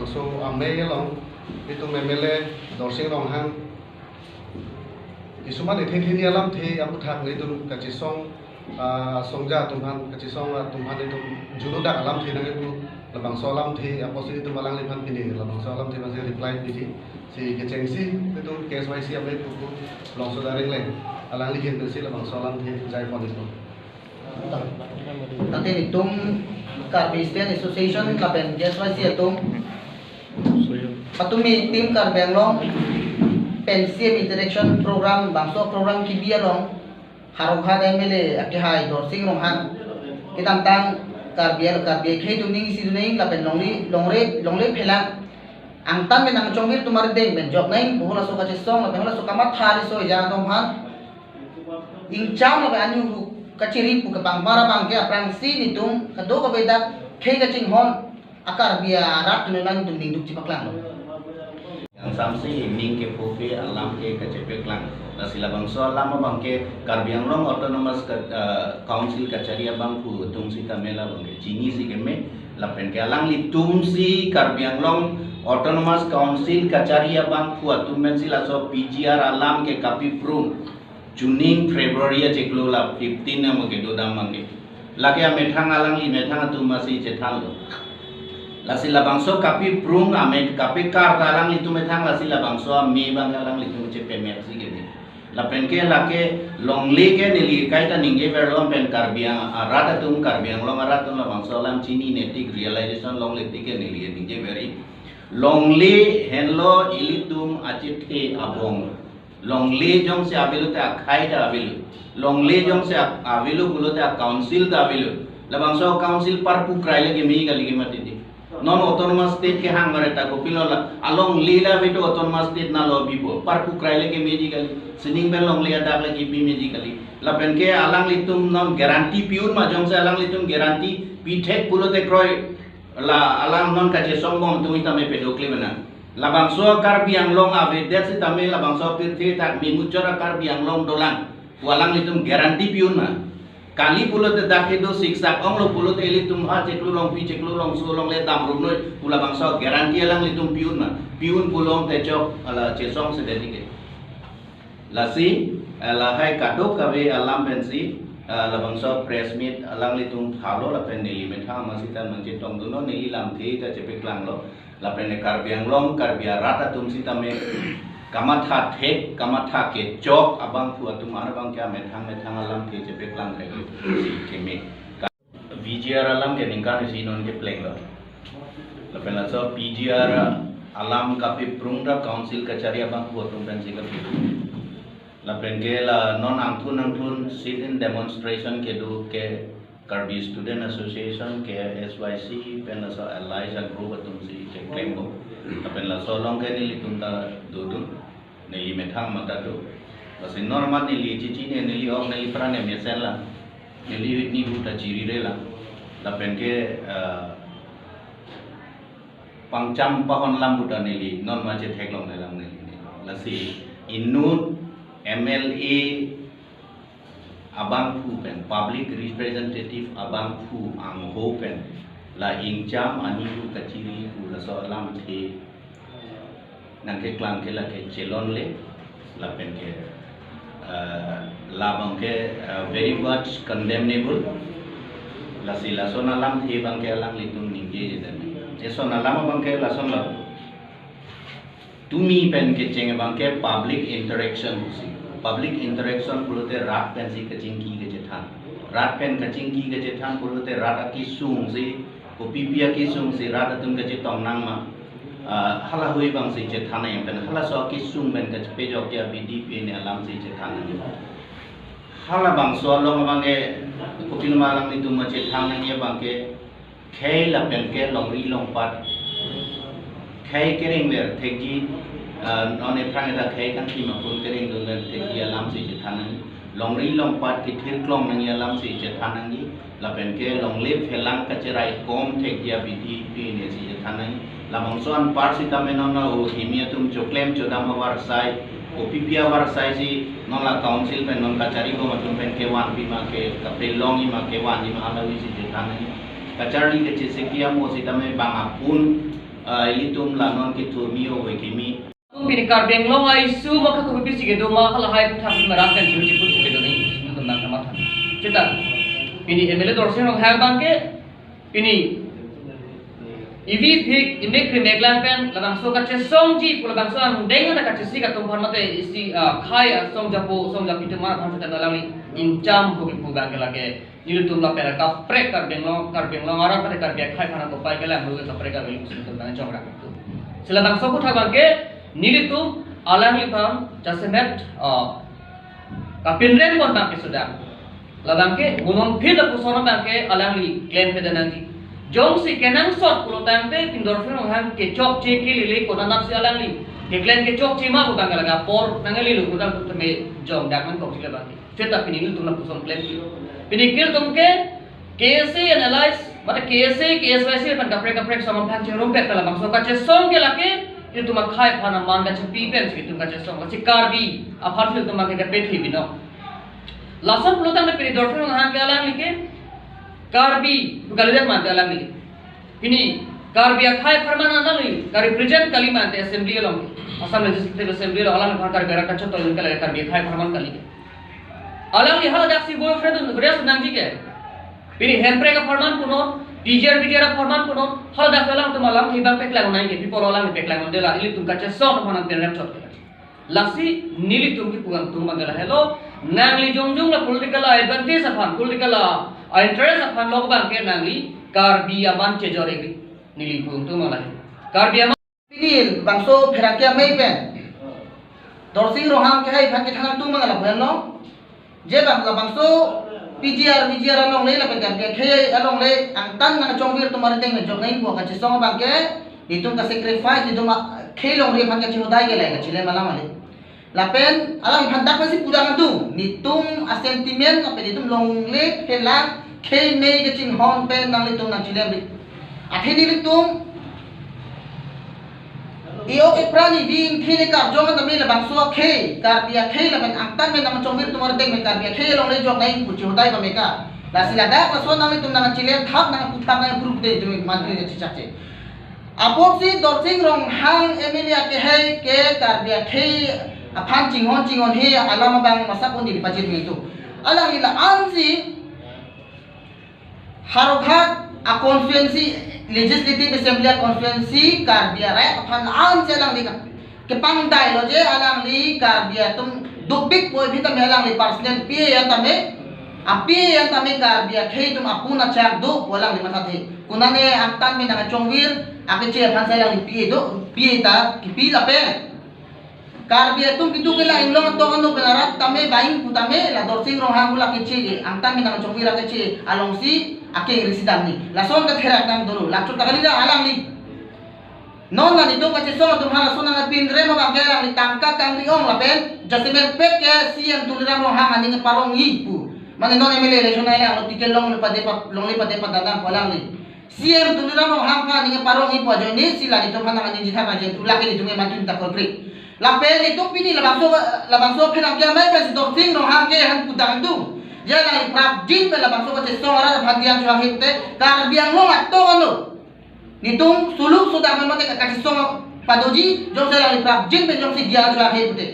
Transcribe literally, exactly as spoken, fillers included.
So, amei along, itum M L A Dorsing Ronghang, kisuman ethe theni alamthe aputhak nelitum kachesong, ah, songja atum aphan, kachesong atum aphan itum juno dak alamthe nangkepu, labangso alamthe apotsi itum alangliphan pini, labangso alamthe aphansi reply pithi, si kechengsi itum K S Y C amei pupu, Longso Daring Leng, alangli ahin pensi labangso alamthe jaipon itum. Tangte itum Karbi Students' Association lapen K S Y C atum patumi Team Karbi Anglong pen C M interaction program bangso program kebi along Howraghat M L A akehai Dorsing Ronghang kedamtang Karbi Karbi akhei atum ning isi dun nang lapen longle longle longle phelang angtan pen nangchongvir atum arideng pen jok nang pu halaso kachesong lapen halaso kamatha riso ejang atum aphan ingcham lapen anu kachiri pu kepangpar abangke aphrangsi nelitum kadokave dak khei kachinghon a-Karbi arat atum nangtum ningduk chepaklanglo. Yang samsi ning kepo ke alam ke kachepaklang. Lasi labangso alam abangke Karbi Anglong Autonomous ka-, eh, Council kachari abangphu atum sitame labangke chinisi keme. Lapen ke alanglitumsi Karbi Anglong Autonomous Council kachari abangphu atum pensi laso P G R alam ke kapiprung. Chuning February achiklo la fifteen na mo kedo dam abangke. Lake amethang alangli methang atum masi chethanlo. Lasi labangso kapiprung ame kapikar ta alanglitum methang lasi labangso amei abang alanglitum chepemeksi keme. Lapen ke lake longle ke neli kaita ningjeverlo pen Karbi arat atum Karbi Anglong arat atum labangso alam chinine tik realization longle tik ke neli ningjeveri. Longle henlo ilitum achethe abong. Longle jongsi avelo te akhei ta avelo. Longle jongsi a-, avelo pulote a-council ta avelo. Labangso council parpu krai le kemeji kali ke mati di. Non autonomous state kehang mare ta kopilo la. Alongle la avedet autonomous state nalo bibo. Parpu krai le kemeji kali. Sining pen longle adak le kebi meji kali. Lapen ke alanglitum non guarantee pi-un ma jongsi alanglitum guarantee pithek pulote kroi. La alang non kachesong bom atum sitame pedokle mena. Labangso Karbi Anglong avedet sitame labangso pirthe adak memuchot a-Karbi Anglong dolang. Pu alanglitum guarantee pi-un ma. Kali pulote dak kedo siksak onglo pulote ilitum ha chiklo longpi chiklo longso longle dam rumnoi pu labangso guarantee alanglitum pi-un ma. Pi-un pulote chok ala chesong sedetike. Lasi, eh, lahai kadokave alam pensi, eh, labangso press meet alanglitum thalo lapen neli methang masi ta nangchetongdunlo neli lamthe ta chepaklanglo. Lapen ne Karbi Anglong, Karbi arat atum sitame kamatha thek, kamatha kechok abangphu atum an abangke amethang methang alamthe chepaklang thek si keme. V G R alam ke ningkan isi non keplenglo. Lapen laso P G R alam kapiprung ta council kachari abangphu atum pensi kapiprung. Lapen ke la non angthun angthun sit-in demonstration kedo ke Karbi Student Association, K S Y C, pen laso allies a-group atumsi keklem bo. Lapen laso along ke nelitum ta dodun. Neli methang mata do. Lasi non amat neli chichine neli ok neli pran mesen lang. Neli ni hu ta chirire lang. Lapen ke, eh, pangcham pahon lam buta neli non ma chetheklongle lang neli. Lasi inut M L A abangphu pen, public representative abangphu angho pen, la ingcham ani hu kachiri hu laso alamthe nangkeklang ke lake chelonle, lapen ke, eh, labang ke, eh, very much condemnable. Lasi lason alamthe abangke alanglitum ningjeje dan. Eson alam abangke lason lo. Tumi pen kecheng abangke public interaction pusi. Public interaction pulote rat pensi kachingki kachethan. Rat pen kachingki kachethan pulote rat akesung si, kopipi akesung si rat atum kachetong nang ma. Ah, halahui abangsi chethan nang pen halaso akesung pen kachepejok ya B D P ne alamsi chethan nang. Halabangso along abangke kopiloma alanglitum ma chethan nang abangke khei lapen ke longri longpat. Khei kerengver thekji, ah, non ephrang eta khei kangthim apun kerengdunver thekji alamsi chethan nang. Longri longpat kethirklong nangji alamsi chethan nangji. Lapen ke longle phelang kacherai kom thekji abidi pinesi chethan nangji. Labangso anpar sitame non o kimi atum choklem chodam avarsai, kopipi avarsai si non la council pen non kachari bom atum pen kevanpi ma ke kapelongji ma kevanji ma halahui si chethan nangji. Kacharli kacheseki amo sitame bang apun Ah, ilitum la non kethu kimi ove kimi. Pini Karbi Anglong a-issue ma kakubi si kedo ma halahai puthak merak kan jiru jiru si kedo ni, ilitum nangkamatha. Seta pini M L A Dorsing Ronghang abang ke, pini ivi phik imek rimek lang pen labangso kachesongji pu labangso angdeng na kachesik atum aphan mate isi, ah, khei asong japo song japi atum aphan seta alangli ingcham pu kipu abang ke lake nelitum lapen kaprek Karbi Anglong, Karbi Anglong arat pada Karbi akhei aphan kopai ke lang, kaprek Karbi Anglong sumut abang chongrak itu. Si labangso aputhak abang ke nelitum alangliphan jasemet, ah, kapinrem pon abang ke sudah. Labang ke gunong phit lapuson abang ke alangli klem peda nangji. Jongsi kenangsot pulo tangte pini Dorsing Ronghang kechokche kelele konat si alangli keklem kechokche ma pu abang ke lake apor nanglelo pu abang ke tame jongdak nangkok si labang ke. Seta pini nelitum lapuson klem. Pini nelitum ke K S A analyze, mate K S A, K S Y C aphan kaprek kaprek asong aphan cherumpet ta labangso kachesong ke lake ilitum akhei aphan aman kachepi pen si ilitum kachesong. Lasi Karbi aphan si ilitum ke kapethi binong. Lason pulo tangte pini Dorsing Ronghang ke alangli ke Karbi pu kalidet mate alangli. Pini Karbi akhei apharman alangli karepresent kali mate assembly along, Assam Legislative Assembly along alangliphan Karbi arat kachotoi kali, Karbi akhei apharman kali. Alangli haladak si boyfriend un beres nangji ke. Pini Hemprek apharman punon, P G R, V G R apharman punon, haladak alangtum alamthe abang paklang nangji ke, pi apot alangli paklang un-e, la ilitum kachesong aphan nangpinrem chot ke. Lasi nelitum kipu kangtung abang ke lahelo, nangli jongjong la political advantage aphan, political interest aphan lok abang ke nangli Karbi aman chejor-ikri, neli kipu kangtung abang lahelo. Karbi aman pini labangso pherangke amei pen Dorsing Ronghang akhei aphan kethan kangtung abang lapu henlo. Je abang labangso P G R, V G R alongle lapen Karbi akhei alongle angtan nangchongvir atum arideng me jok nangji pu kachesong abang ke nelitum ka-sacrifice, nelitum akhei longri aphan kachehodai ke la kachilem alam ale. Lapen alangphan dak pensi pudang adu, nelitum a-sentiment lapen nelitum longle phelang khei mei kachinghon pen nanglitum nangchilemri. Athe nelitum e-ok epran ivi ingthin ekarjong tame labangso akhei, Karbi akhei lapen angtan me nangchongvir atum arideng me Karbi akhei alongle jok nangji pu chehodai pame ke. Lasi ladak lason nanglitum nangchilem thap nangpu thap nangpuru pute itum mantu ya chichak che. Apotsi Dorsing Ronghang M L A akehai ke Karbi akhei aphan chinghon chinghonhe alam abang masak un neli pajir itu. Alangli la-ansi Howraghat a-constituency, Legislative Assembly a-constituency Karbi arat aphan la-ansi alangli ka kepangdailo je alangli Karbi atum dopik poi pu tame alangli personal P A an tame, a-P A an tame Karbi akhei atum apun achak do pu alangli mathathe. Konane angtan me nangchongvir akeche aphan si alangli P A do, P A ta kipi lapen Karbi atum kitu ke la inglong atok ano pen arat tame baing pu tame la Dorsing Ronghang pu la keche ke angtan me nangchongvir akeche alongsi ake risi damni. Lason katherak nang dolo. Lachot ta kali la alangli. Non la nelitum kachesong atum aphan lason nangpinrem abang ke alangli tangka kangri-ong lapen jasemet pet ke C M Tuliram Ronghang aning parong-i pu. Mane non M L A election ai lang lo ticket longle pade pa, longle pade pa danang pu alangli. C M Tuliram Ronghang aphan aning parong-i pu ajoine si la nelitum aphan nangning jitha kaje tu lake nelitum eman tun ta korkri. Lapen nelitum pini labangso labangso pherangke amei pen si Dorsing Ronghang ke han pudang tu. Je alangli prapjin pen labangso kachesong arat aphan diang chuang he pute Karbi Anglong atok ano. Nelitum suluk sudak memang te kachesong padoji, jongsi alangli prapjin pen jongsi diang chuang he pute.